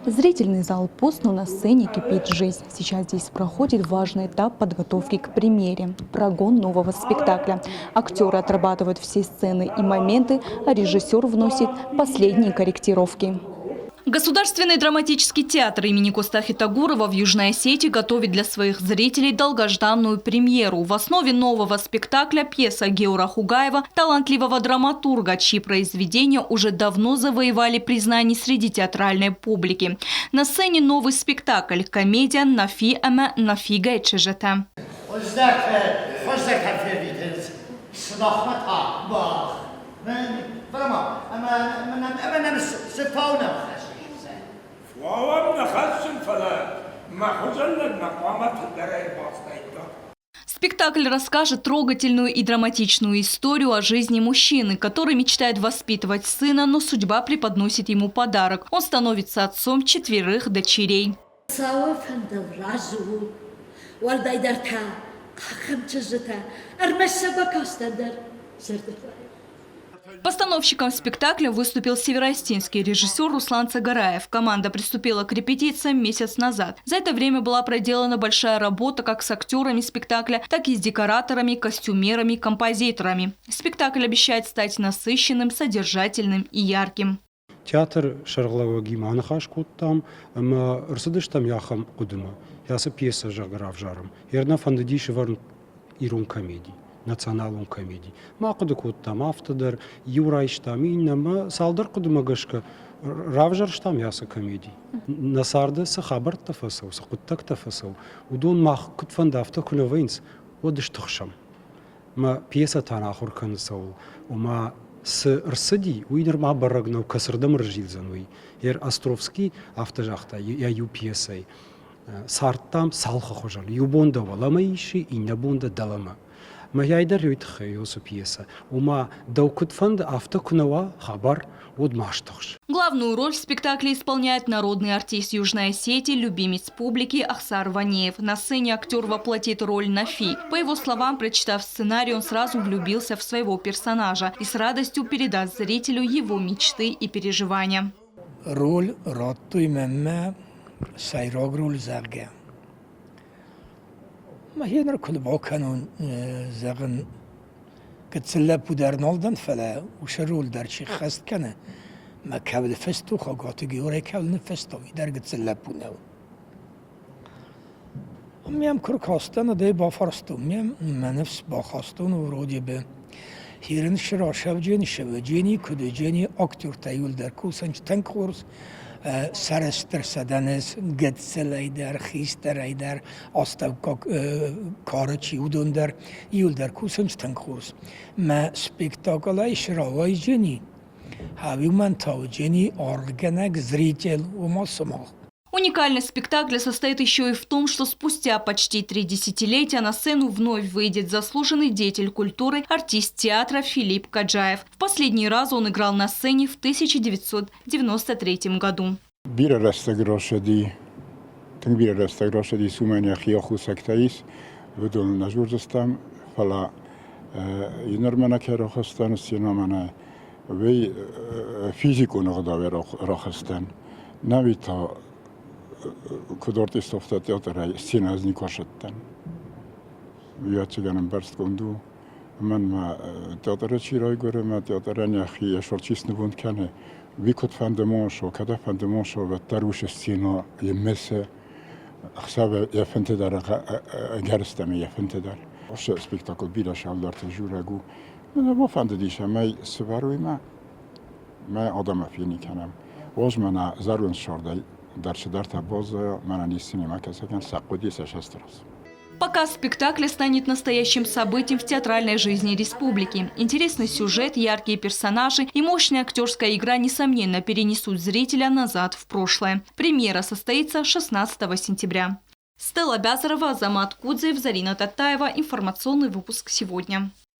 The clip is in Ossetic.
Зрительный зал пуст, но на сцене кипит жизнь. Сейчас здесь проходит важный этап подготовки к премьере – прогон нового спектакля. Актеры отрабатывают все сцены и моменты, а режиссер вносит последние корректировки. Государственный драматический театр имени Коста Хетагурова в Южной Осетии готовит для своих зрителей долгожданную премьеру. В основе нового спектакля пьеса Геора Хугаева, талантливого драматурга, чьи произведения уже давно завоевали признание среди театральной публики. На сцене новый спектакль – комедия «Нафи ӕмӕ Нафигӕйы чызджытӕ». Спектакль расскажет трогательную и драматичную историю о жизни мужчины, который мечтает воспитывать сына, но судьба преподносит ему подарок. Он становится отцом четверых дочерей. Цӕуы фӕндыл разы у, уӕлдайдӕр та ахӕм чызджытӕ, ӕрмӕст сӕ бакастӕн дӕр зӕрдӕхъӕр. Постановщиком спектакля выступил североосетинский режиссер Руслан Цагараев. Команда приступила к репетициям месяц назад. За это время была проделана большая работа как с актерами спектакля, так и с декораторами, костюмерами, композиторами. Спектакль обещает стать насыщенным, содержательным и ярким. Театр сӕргълӕууӕгимӕ аныхас кодтам ӕмӕ ӕрцыдыстӕм ахӕм хъуыдымӕ, ацы пьесӕ, зӕгъгӕ, равзарӕм. Йе нӕ фӕндыди сӕвӕрын ирон комеди, националон комеди. Ма хъуыды кодтам афтӕ дӕр, иу райстам, иннӕмӕ цалдӕр хъуыдымӕ гӕсгӕ равзӕрстам ацы комеди. Нӕ царды цы хабӕрттӕ фӕцӕуы, цы хъуыддӕгтӕ фӕцӕуы, уыдон мах куыд фӕнды, афтӕ куы нӕ вӕййынц, уӕд стыхсӕм. Мӕ пьесӕтӕ ахуыр кӕны цӕуыл, ома цы рцыди, уый нырма бӕрӕг нӕу, кӕцырдӕм ӕрзилдзӕн, уый. Ер Островский афтӕ загъта йӕ иу пьесӕйы: Цард, дам, цалхы хуызӕн, иу бон дӕ уӕлӕмӕ исы, иннӕ бон дӕ дӕлӕмӕ. Мӕйӕй дӕр уый тыххӕй уыцы пьесӕ. Ома, дӕу куыд фӕнды, афтӕ куы нӕ уа хабар, уӕд ма стыхс. Главную роль в спектакле исполняет народный артист Южной Осетии, любимец публики Ахсар Ванеев. На сцене актер воплотит роль Нафи. По его словам, прочитав сценарий, он сразу влюбился в своего персонажа и с радостью передаст зрителю его мечты и переживания. Роль радтой мӕнмӕ сӕйраг роль, зӕгъгӕ. Мӕхи ныр куыд бакӕнон, зӕгъын, гыццыл лӕппу дӕр нал дӕн, фӕлӕ уыцы роль дӕр чи ххӕст кӕны, мӕ кӕуыл фыст у, Хуыгаты Георӕй кӕуыл ныффыста, уый дӕр гыццыл лӕппу нӕу. Мӕм куы ркастӕн, уӕд бафарстон, мӕм мӕ ныфс бахастон вроде бы Хирын срасӕвджен, сӕвӕджени, куыдыджени актертӕ иуылдӕр кусынц тынг хорз, сӕрыстыр сӕ дӕн ӕз гыццылӕй дӕр, хистӕрӕй дӕр, астӕуккаг кары чи, уыдон дӕр иуылдӕр кусынц тынг хорз. Мӕ спектаклӕй срауайджени, ӕви мӕн та уыджени аргъгӕнӕг зритель, ома сымах. Уникальность спектакля состоит еще и в том, что спустя почти 3 десятилетия на сцену вновь выйдет заслуженный деятель культуры, артист театра Филипп Каджаев. В последний раз он играл на сцене в 1993 году. Бирӕ рӕстӕг рацыди, тынг бирӕ рӕстӕг рацыди, уымӕн йӕхи аххосӕгтӕ ис, уыдон нӕ дзурдзыстӕм, фӕлӕ ныр мӕнӕ кӕй рахызтӕн сценӕмӕ, уый физикон ӕгъдауӕй рахызтӕн. Науи та куыд артистовтӕ театрӕй сценӕ ӕз никуы ацыдтӕн. Уый ӕцӕгӕн ӕмбӕрстгонд у. Мӕнмӕ театры чи райгуыры, мӕ театрӕн йӕхи йӕ сӕр чи снывонд кӕны, уый куыдфӕнды монсо, кӕдӕфӕнды монсо, уӕддӕр уыцы сценӕ йе мысы ӕхсӕвы йӕ фынты дӕр ӕгӕрыстӕмӕй йӕ фынты дӕр. Уыцы спектакль бирӕ сӕлдӕрты дзурӕг у. Мӕн бафӕндыдис, ӕмӕ цы бар мӕ мӕ адӕмы фенын кӕнӕм. Уоз мӕнӕ зӕронд сордӕй дӕр цыдӕртӕ баззайа, мӕнӕ ницы кӕсӕгӕн сӕ хъуыди сӕ сестрас. Показ спектакля станет настоящим событием в театральной жизни республики. Интересный сюжет, яркие персонажи и мощная актерская игра, несомненно, перенесут зрителя назад в прошлое. Премьера состоится 16 сентября. Стелла Бязарова, Азамат Кудзев, Зарина Татаева. Информационный выпуск сегодня.